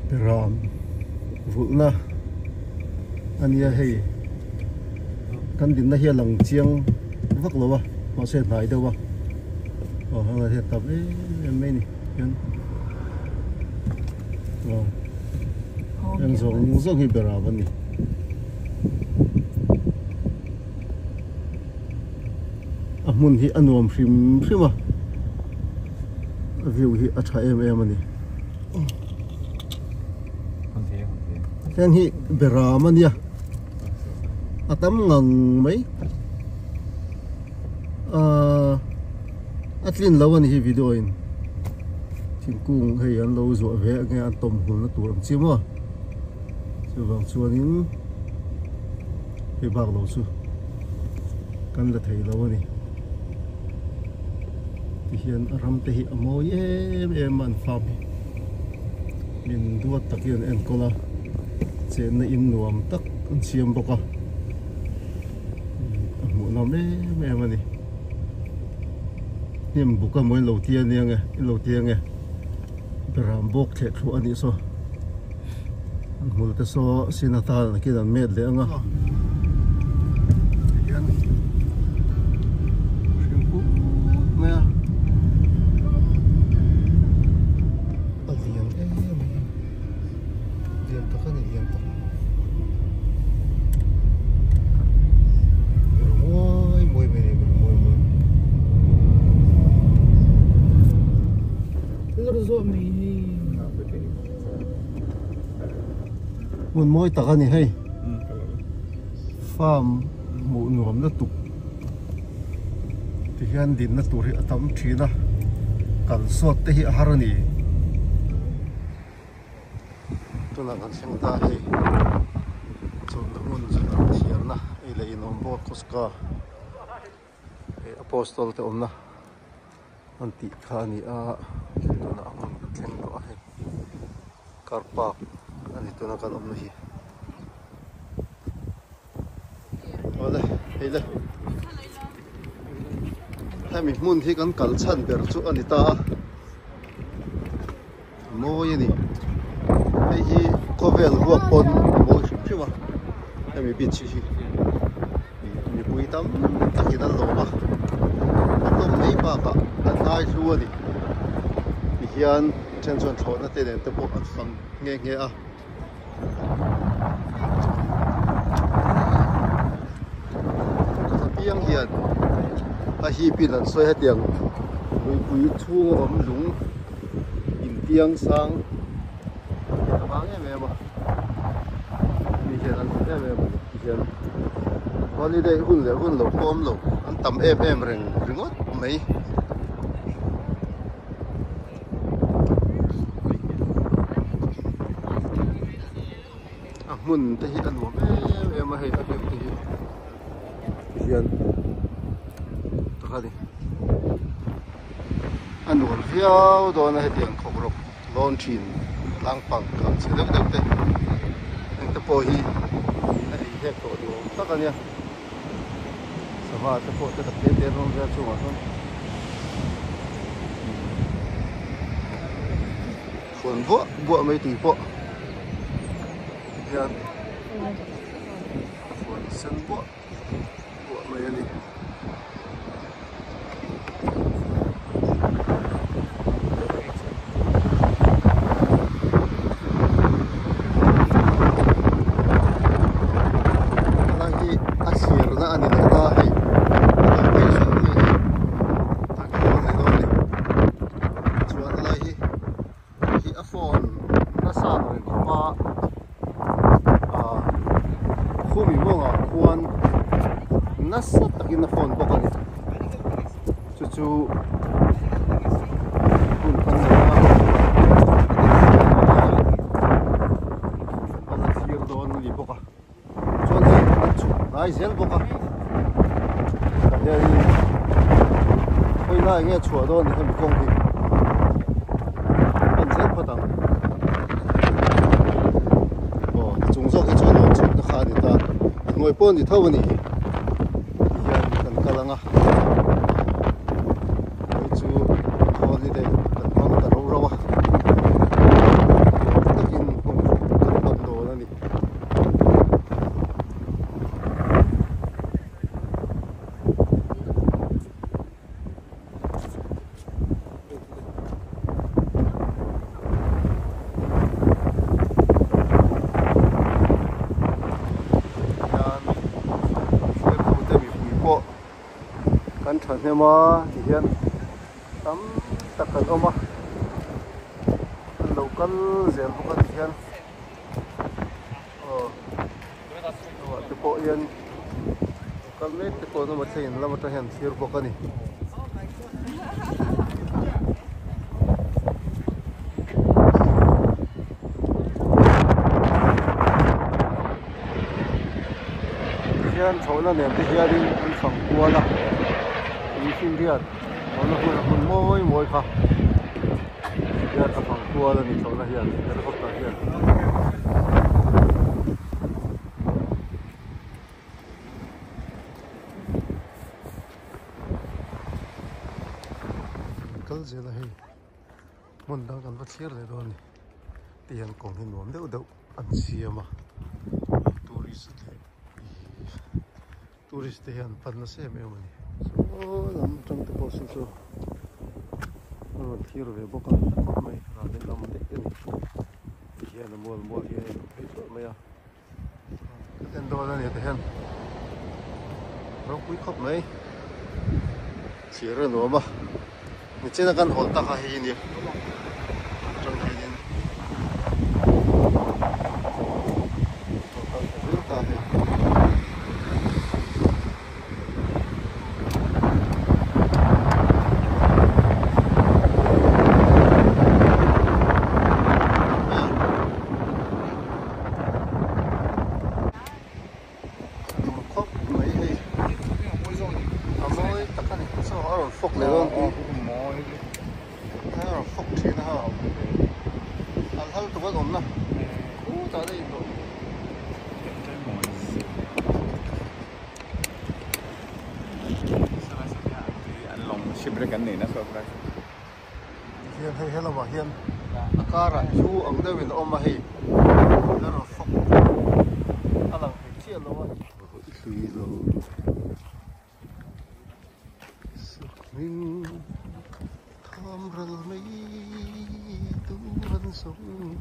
Ram vulhna a nia hei kan dinna hi a lang chiang vak lo a mahse a hnai deuh a aw heng hi a tam em em mai a ni hian aw heng zawng zawng hi beram a ni. A hmun hi a nuam hrim hrim a a view hi a tha em em a ni heng hi beram a nia a tam ngang mai ahh a tlin lo a ni hi video in thingkung hei an lo zuah ve ang nge an tawm hul na tur ang chi maw chuvang chuanin. Hei bak lo chu kan la thei lo a ni. Tihian a ram te hi a mawi em em a an farm hi. Min duat tak hi an enkawl a, chenna in nuam tak an siam bawk a, a hmuhnawm em em a ni. Hnim buk a maw in lo ti ania nge, in lo ti ange. Beram bawk thleh thluah a nih saw an hmul te saw sin atan an kin an met leh ang a tihian hring put mai a a lian em em a lian tak a ni lian tak ber mawi mawi mai a ni ber mawi mawi. Hmun mawi tak a ni hei farm hmuh nuam lutuk tihian dinna tur hi a tam thin a kal sawt te hi a har a ni tunah kan thleng ta hei chawlhna hmun thiarna ei leh in awm bawk kawska. Hei apostol te awmna an tih kha a ni a tunah a hmun kan thleng tawh a hei car park a ni tuna kan awmna hi awle hei le hemi hmun hi kan kal chhan ber chu a ni ta a a mawi a ni hei hi khawvel ruak pawn a mawi hrim hrim a hemi beach hi mipui tam takin an lawm a an lawm mai bakah an ngai hlu a ni tihian a then chuan thlawhna te nen te pawh an fang nghe nghe a. Piang hian a hip in an sawi hetiang luipui chhung a awm lung intiang sang hi a vang em em a mi hian an hmu em em a ni tihian holiday hun leh hun lo pawh awm lo an tam em em reng ringawt mai. A hmun te hi a nuam em em a hei a view te hi tihian tak a ni a nuam viau dawn a hetiang khawk rawk lawn thin tlang pang kang chhe deuh deuh te heng te pawh hi a ei hlek tawh ni awm tak a nia sava te pawh te tak te te an awm vel chungah sawn Khawn buah buah mai tui pawh hian khawn sen buah buah mai a ni. Helai hi a thlirna a ni leh ta hei a lo phei zawk mai hi a khawn a ni dawn a ni. Chuan helai hi hi a phone nasa ang reng khawp a ah khumi mawngah khuan nasa takin a phone bawk a ni chu chu hun kan nei a kan la thlir dawn a ni bawk a. Chuan hei an chhuk hnai zel bawk a tah hianin khawi lai nge chhuah dawn ni hemi kawng hi pan zel phawt ang aw a chung zawk hi chuan rawn chhuk na kha a ni ta a hnuai pawh a ni tho a ni tihian kan kal ang a hei chu holiday kan hmang ta ro ro a takin. Kan thahnem a tihian tam tak an awm a an lo kal zel bawk a tihian aw ah te pawh hian lo kal mek te pawh an awm a thleng in lam atang hian an thlir bawk a ni. Tihian chhohna nen te hianin an fang kual a tui finriat chhohna hmun a hmun mawi mawi kha hian a fang kual a ni chhohna hian helicopter hian. Kal zel a hei hmun dang kan va thlir leh dawn a ni tihian kawng hi nuam deuh deuh an siam a tourist leh ihh tourist te hian pan nasa em em a ni saw lam atang te pawh saw chu a rawn thlir ve bawk a khawp mai ral lehlam daih a ni tihian a mual mual hi a in phei thluah mai a. Kan en dawn a ni tah hian ropui khawp mai thlir a nuam a nichina kan hawn tak a hei a nia atang hianin rawn kal thla zel ta hei. Nuam khawp mai hei a mawi tak a ni chaw a rawn fawk leh dawn a rawn fawk thin a ha an hal tuk an awmna khutah daih tawh. Tihian hei helamah hian a karah chu ang deuhin a awm a hei a rawn fawk a lang thei chiah lo a. Hlui lo sakhming tham ral mai tur an zawng.